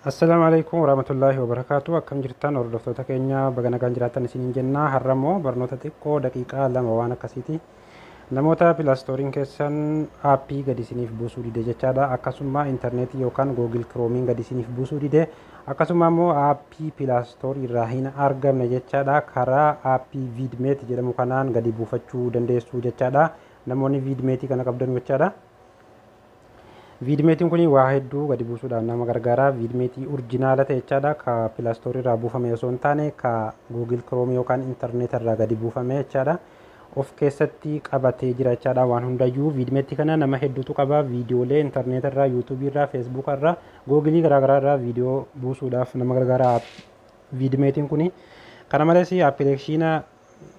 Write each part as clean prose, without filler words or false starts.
Assalaamu alaikum warahmatullaahi wabarakaatu. Akkam jirtan hordoftoota keenya, baga nagaan jiraattan isiniin jenna. Har'a immoo barnoota xiqqoo daqiiqaa 2 waan akkasiiti. Namoota Play Storeiin keessan aappii gadi isiniif buusuu dide jechaadha. Akkasuma intarneetii yookaan Google Chromeiin gadi isiniif buusuu dide. Akkasuma immoo aappii Play Storeii irraa hin argamne jechaadha. Karaa aappii VidMate jedhamu kanaan gadi buufachuu dandeessu jechaadha. Namoonni VidMate kana qabdan jechaadha. VidMateiin kun waa hedduu gadi buusuudhaan nama gargaara. VidMate original ta'e jechaadha. Ka Play Storeii irraa buufame osoo hin taane, ka Google Chrome yookaan intarneet irraa gadi buufame jechaadha. Of keessatti qabatee jira jechaadha waan hundayyuu. VidMate kana nama hedduutu qaba. Viidiyoolee intarneet irraa, YouTubeii irraa, Facebook irraa, Googleii garaagaraa irraa viidiyoo buusuudhaaf nama gargaara VidMateiin kun. Kana malees appilikeeshina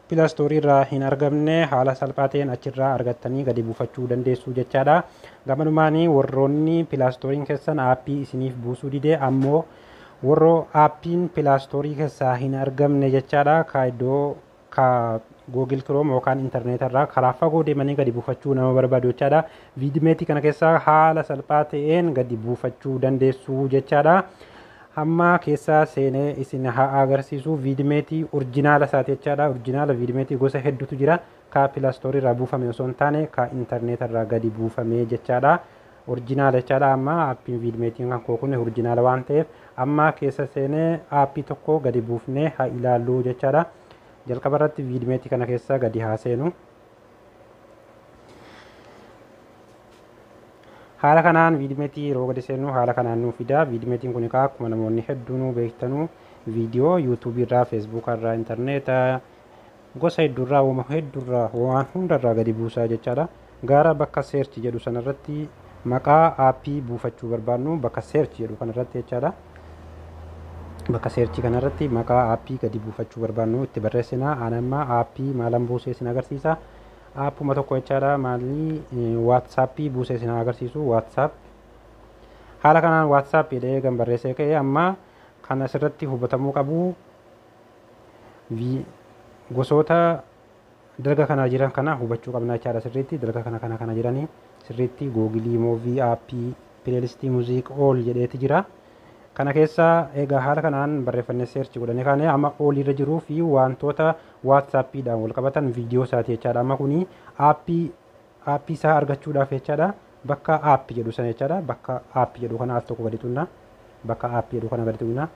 Play Storeii irraa hin argamne haala salphaa ta'een achirraa argattanii gadi buufachuu dandeessu jechaadha. Gamanumaanii warroonni Play Storeiin keessan aappii isiniif buusuu dide, ammoo warroo aappiin Play Storeii keessaa hin argamne jechaadha. Ka iddoo ka Google Chrome yookaan intarneet irraa karaa fagoo deemanii gadi buufachuu nama barbaadu jechaadha. VidMate kana keessaa haala salphaa ta'een gadi buufachuu dandeessu jechaadha. Hamma keessa seenee isin haa agarsiisu. VidMate original isaati jechaadha. Original VidMate gosa hedduutu jira. Ka Play Storeii irraa buufame osoo hin taane, ka intarneet irraa gadi buufame jechaadha. Original jechaadha. Amma aappiin VidMateiin kan koo kun original waan ta'eef, amma keessa seenee aappii tokko gadi buufnee haa ilaallu jechaadha. Jalqaba irratti VidMate kana keessa gadi haa seenu. Haala kanaan VidMate yeroo gadi seennu haala kanaan nuu fida. VidMateiin kun egaa akkuma namoonni hedduun beektanuu viidiyoo YouTubeii irraa, Facebook irraa, intarneeta gosa hedduurraa, uuma hedduurraa, waan hundarraa gadi buusaa jechaadha. Gara bakka search jedhu sanarratti maqaa aappii buufachuu barbaadnu bakka search jedhu kanarratti jechaadha. Bakka searchii kanarratti maqaa aappii gadi buufachuu barbaadnu itti barreessina. Ani amma aappii maalan buusee isin agarsiisa. Aappuma tokko jechaadha. Maalii, WhatsAppii buusee isin agarsiisu. WhatsApp haala kanaan WhatsApp jedhee gan barreessee ka'e. Amma kan asirratti hubatamuu qabu, gosoota dalga kana jiran kana hubachuu qabna jechaadha sirriitti. Dalga kana jiranii sirriitti Googleii, movie, aappii, playlistii, music, all jedheeti jira. Kana keessa egaa haala kanaan barreeffannee search godhanii kaane, amma allirra jiruu fi wantoota WhatsAppiidhaan wal qabatan viidiyoo isaati jechaadha. Amma kuni aappii isaa argachuudhaaf jechaadha. Bakka aappii jedhu sana jechaadha. Bakka aappii jedhu kana al tokko gadi xunna. Bakka aappii jedhu kana gadi xunna.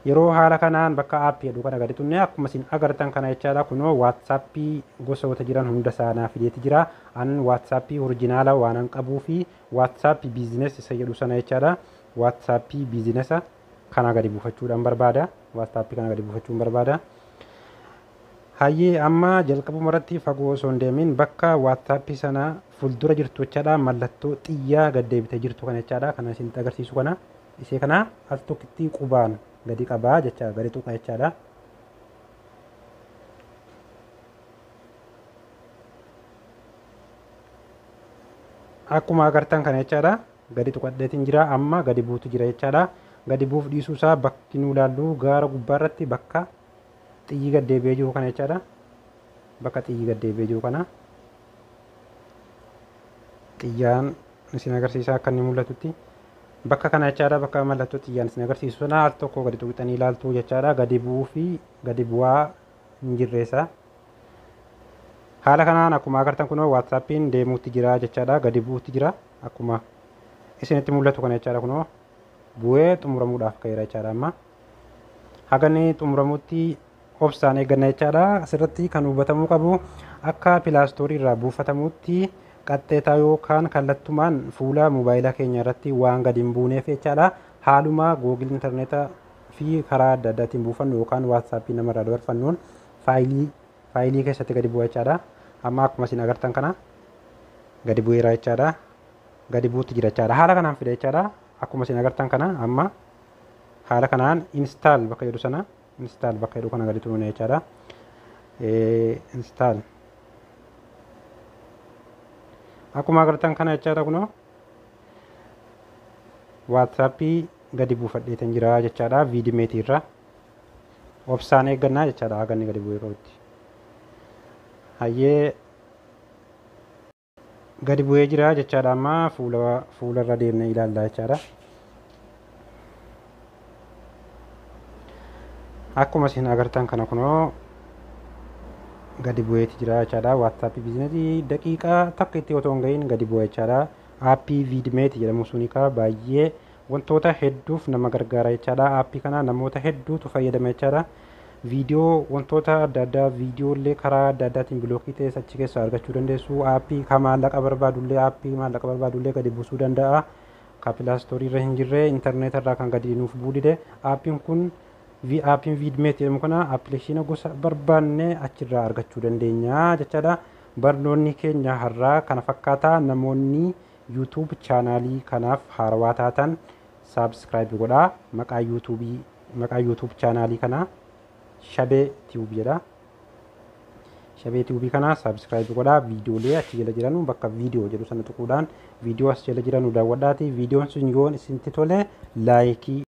Yeroo haala kanaan bakka aappii jedhu kana gadi xunne, akkuma isin agartan kana jechaadha, kunoo WhatsAppii gosoota jiran hunda isaa naa fideeti jira. An WhatsAppii original waan an qabuu fi WhatsAppii Business isa jedhu sana jechaadha. WhatsAppii Businessa kana gadi buufachuudhaan barbaada. WhatsAppii kana gadi buufachuun barbaada. Hayyee, amma jalqabuma irratti fagoo osoo hin deemin bakka WhatsAppii sana fuuldura jirtu jechaadha, mallattoo xiyyaa gad deebitee jirtu kana jechaadha, kana isinitti agarsiisu kana, isee kana al tokkitti qubaan gadi qabaa jecha, gadi tuqa jechaadha. Akkuma agartan kana jechaadha, gadi tuqadheetiin jira. Amma gadi buutu jira jechaadha. Gadi buuf dhiisuu isaa bakki nu ilaallu gaara gubbaarratti bakka xiyyi gad deebi'ee jiru kana jechaadha. Bakka xiyyi gad deebi'ee jiru kana xiyyaan isin agarsiisa akka inni mul'atutti. Bakka kana jechaadha, bakka mallattoo xiyyaan isin agarsiisu sana al tokko gadi tuqxanii ilaaltu jechaadha. Gadi bu'uu fi gadi bu'aa hin jirreessa. Haala kanaan akkuma agartan kunoo WhatsAppiin deemuutti jira jechaadha. Gadi bu'uutti jira, akkuma isinitti mul'atu kana jechaadha. Kunoo bu'ee xumuramuudhaaf ka'eera jechaadha. Amma haga inni xumuramutti obsaan eegganna jechaadha. Asirratti kan hubatamuu qabu, akka Play Storeii irraa buufatamutti qaxxeetaa yookaan kallattumaan fuula moobaayilaa keenya irratti waan gadi hin buuneef jechaadha. Haaluma Google intarneeta fi karaa adda addaatiin buufannu yookaan WhatsAppii namarraa dabarfannuun faayilii keessatti gadi bu'a jechaadha. Amma akkuma isin agartan kana gadi bu'eera jechaadha. Gadi buutti jira jechaadha. Haala kanaan fida jechaadha. Akkuma isin agartan kana amma haala kanaan install bakka jedhu sana, install bakka jedhu kana gadi tuqna jechaadha. Install akkuma agartan kana jechaadha, kunoo WhatsAppii gadi buufadheetan jira jechaadha VidMateii irra. Obsaan eeggannaa jechaadha haga inni gadi bu'ee ka'utti. Hayyee, gadi bu'ee jira jechaadha. Amma fuula irra deemnee ilaalla jechaadha. Akkuma isin agartan kana kunoo gadi bu'eeti jira jechaadha. WhatsApp Business daqiiqaa takka itti otoo hin gahin gadi bu'e jechaadha. Aappii VidMate jedhamu suni kaa baay'ee wantoota hedduuf nama gargaara jechaadha. Aappii kana namoota hedduutu fayyadama jechaadha. Viidiyoo wantoota adda addaa, viidiyoolee karaa adda addaatiin block ta'es achi keessaa argachuu dandeessu. Aappii ka maallaqa barbaadullee, aappii maallaqa barbaadullee gadi buusuu danda'a. Ka Play Store irra hin jirre, intarneet irraa kan gadi nuuf buudide, aappiin kun, aappiin VidMate jedhamu kana appilikeeshina gosa barbaanne achirraa argachuu dandeenya jechaadha. Barnoonni keenya har'aa kana fakkaata. Namoonni YouTube chaanaalii kanaaf haarawaa taatan subscribe godhaa. Maqaa yuutuubii, maqaa YouTube chaanaalii kanaa Shabee Tube jedha. Shabee Tube kana subscribe godhaa. Viidiyoolee achi jala jiranu bakka viidiyoo jedhu sana tuquudhaan viidiyoo as jala jiranu daawwadhaati. Viidiyoon sun yoo isinitti tole like